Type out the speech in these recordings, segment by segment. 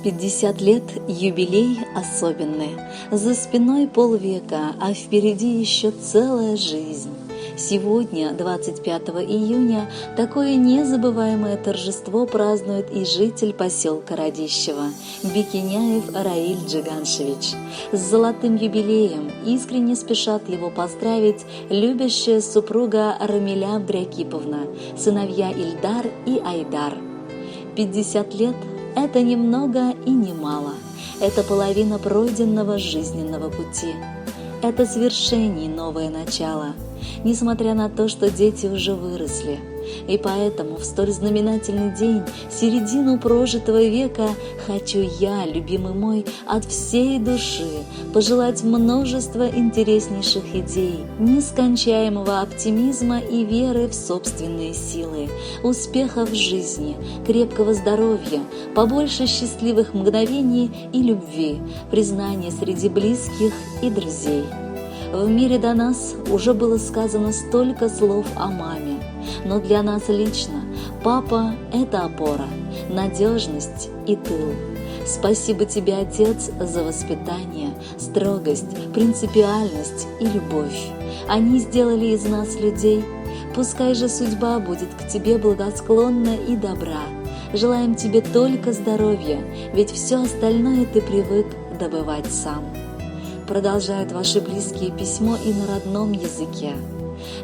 50 лет юбилей особенный. За спиной полвека, а впереди еще целая жизнь. Сегодня, 25 июня, такое незабываемое торжество празднует и житель поселка Радищево Бекиняев Раиль Джиганшевич. С золотым юбилеем искренне спешат его поздравить любящая супруга Рамиля Брякиповна, сыновья Ильдар и Айдар. 50 лет – это не много и не мало. Это половина пройденного жизненного пути. Это свершение новое начало, несмотря на то, что дети уже выросли. И поэтому в столь знаменательный день, середину прожитого века, хочу я, любимый мой, от всей души пожелать множество интереснейших идей, нескончаемого оптимизма и веры в собственные силы, успеха в жизни, крепкого здоровья, побольше счастливых мгновений и любви, признания среди близких и друзей. В мире до нас уже было сказано столько слов о маме, но для нас лично папа – это опора, надежность и тыл. Спасибо тебе, отец, за воспитание, строгость, принципиальность и любовь. Они сделали из нас людей. Пускай же судьба будет к тебе благосклонна и добра. Желаем тебе только здоровья, ведь все остальное ты привык добывать сам. Продолжают ваши близкие письмо и на родном языке.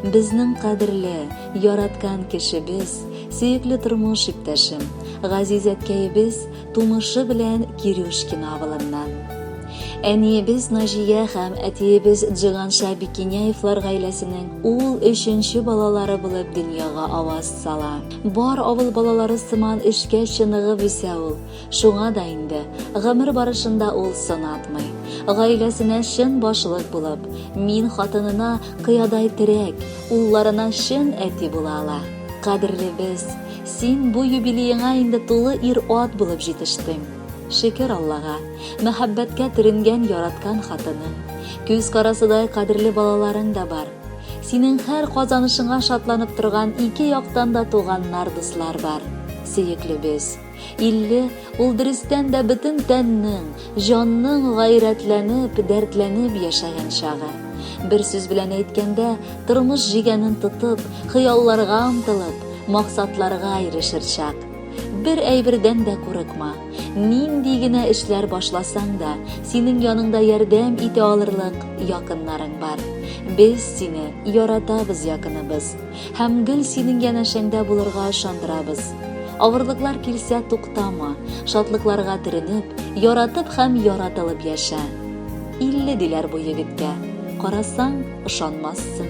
Безнең кадерле, яраткан кешебез, сөекле тормыш иптәшем, газиз әткәебез тумышы белән Кирюшкино авылыннан. Әниебез Наҗия һәм әтиебез Джиганша Бикиняевлар гаиләсенең ул өченче балалары булып дөньяга аваз сала. Бар авыл балалары сыман эшкә чыныгып үсә ул. Шуңа да инде гомер барышында ул сынатмый. Гаиләсенә чын башлык булып, мин хатынына кыядай терәк, улларына чын әти була ала. Кадерлебез, син бу юбилееңа инде тулы ир-ат булып җитештең. Шөкер Аллага, мәхәббәткә төренгән яраткан хатының, күз карасыдай кадерле балаларың да бар. Синең һәр казанышыңа шатланып торган ике яктан да туганнар, дуслар бар. Сөеклебез, 50, ул дөрестән дә бөтен тәннең, җанның гайрәтләнеп, дәртләнеп яшәгән чагы. Бер сүз белән әйткәндә, тормыш җигәнен тотып, хыялларга омтылып, максатларга ирешер чак. Бер әйбердән дә курыкма. Нинди генә эшләр башласаң да, синең яныңда ярдәм итә алырлык якыннарың бар. Без сине яратабыз, якыныбыз. Һәм гел синең янәшәңдә булырга ышандырабыз. Авырлыклар килсә, туктама, шатлыкларга төренеп, яратып һәм яратылып яшә. 50 диләр бу егеткә. Карасаң, ышанмассың.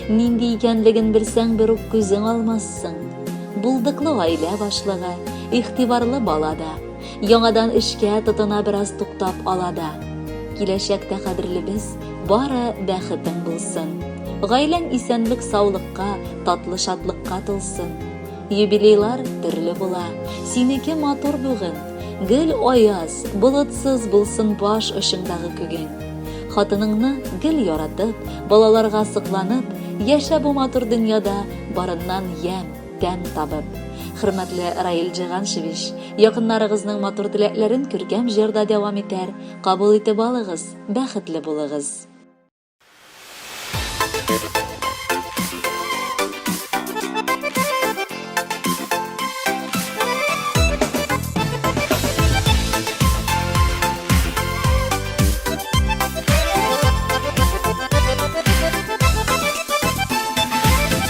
Нинди икәнлеген белсәң, бер үк күзең алмассың. Булдыклы гаилә башлыгы, игътибарлы бала да. Яңадан эшкә тотына бераз туктап ала да. Киләчәктә кадерлебез, бары бәхетең булсын. Гаиләң исәнлек-саулыкка, татлы шатлыкка тулсын. Юбилейлар төрле була, синеке матур бүген. Гел аяз, болытсыз булсын баш очыңдагы күгең. Хатыныңны гел яратып, балаларга сокланып, яшә бу матур дөньяда барыннан ямь, тәм табып. Хөрмәтле Раил Җиганшевич, якыннарыгызның матур теләкләрен күркәм җырда дәвам итәр, кабул итеп алыгыз, бәхетле булыгыз.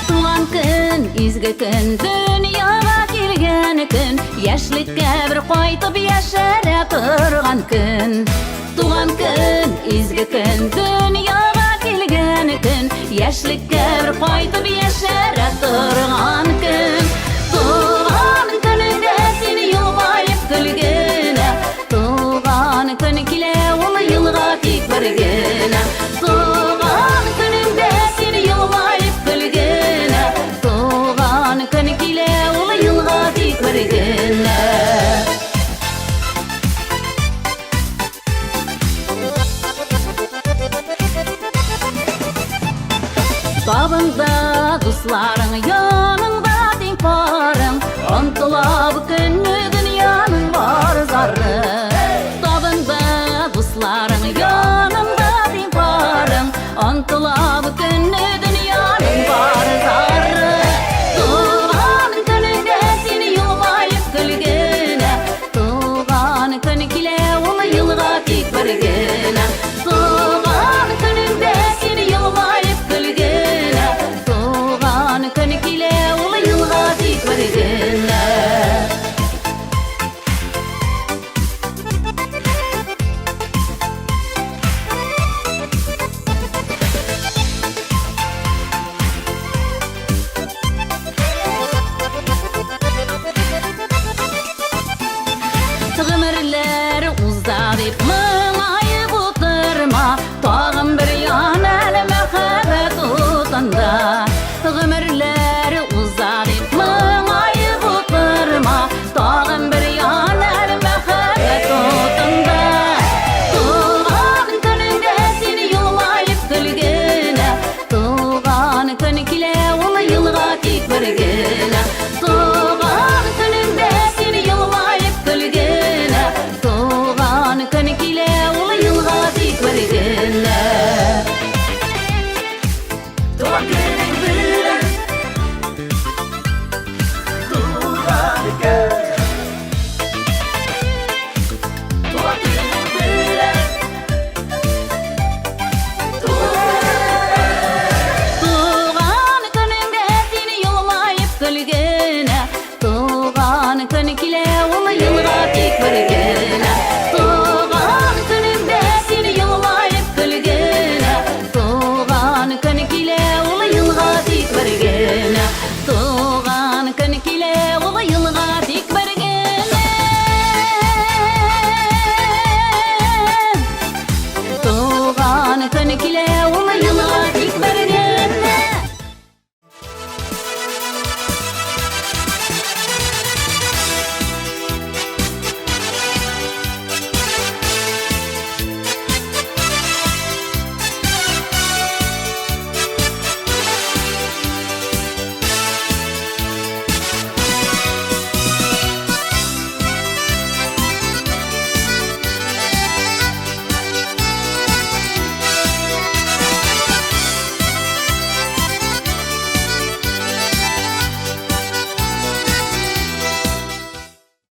Туган көн, изге көн, дөньяга килгән көн, яшьлеккә бер кайтып яшәрә торган көн. Туган көн, изге көн, дөньяга килгән көн, яшьлеккә бер кайтып яшәрә торган көн. Туган көнеңдә син елмаеп көлгенә, Туган көн килә ул елга тик бер генә. Туган көнеңдә син елмаеп көлгенә. Туган көн килә ул елга тик бер генә. Табында дусларың яр.